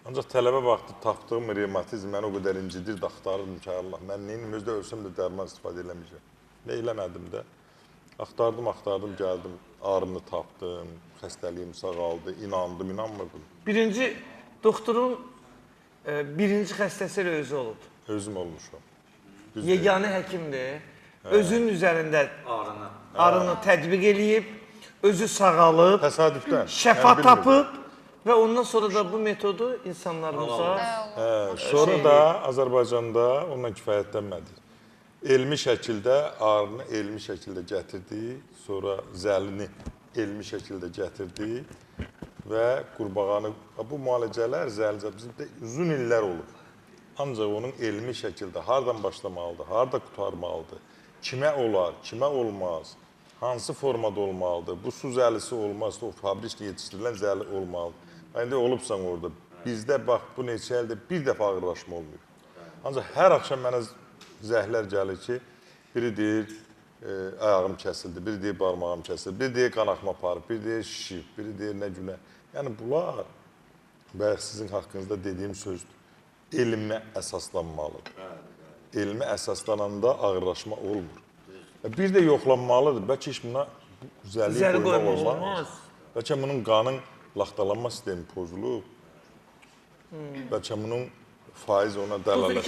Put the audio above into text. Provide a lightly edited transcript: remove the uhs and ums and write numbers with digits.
Ancaq tələbə vaxtı tapdığım revmatizm məni o qədər incidirdi, axtarırdım ki, ay Allah, mən neynim, özü də ölsəm də dərman istifadə eləməyəcəm. Nə eləmədim də. Axtardım, axtardım, gəldim, ağrını tapdım, xəstəliyim sağaldı, inandım, inanmırdım. Birinci doktorun birinci xəstəsi elə özü olub. Özüm olmuşam. Düz deyir. Yeganə həkimdir. Özünün üzərində ağrını tətbiq eləyib, özü sağalıb, Təsadüfdən. şəfa Yəni bilmirdim. tapıb və ondan sonra da bu metodu insanlarımıza Hə, sonra da Azərbaycanda onunla kifayətlənmədik. Elmi şəkildə ağrını elmi şəkildə gətirdik, sonra zəlini elmi şəkildə gətirdik və qurbağanı, bu müalicələr zəlicə bizdə uzun illər olub. Ancaq onun elmi şəkildə hardan başlamalıdır, harda qurtarmalıdır, kimə olar, kimə olmaz, hansı formada olmalıdır, bu su zəlisi olmaz, o fabrikdə yetişdirilən zəli olmalıdır. İndi olubsan orada, bizdə bax bu neçə ildir bir dəfə ağırlaşma olmuyor. Ancaq hər axşam mənə zəhlər gəlir ki, biri deyir ayağım kəsildi, biri deyir barmağım kəsildi, biri deyir qanaxma aparıb, biri deyir şişib, biri deyir nə günə. Yəni bunlar, bayaq sizin haqqınızda dediyim sözdür. Elmə əsaslanmalıdır. Elmə əsaslananda ağırlaşma olmur. Bir də yoxlanmalıdır. Bəlkə heç buna zəli Zəli qoymaq qoymaq olmaz. olmaz. Bəlkə bunun qanın laxtalanma sistemi pozulub. Bəlkə bunun faiz ona dəlalət.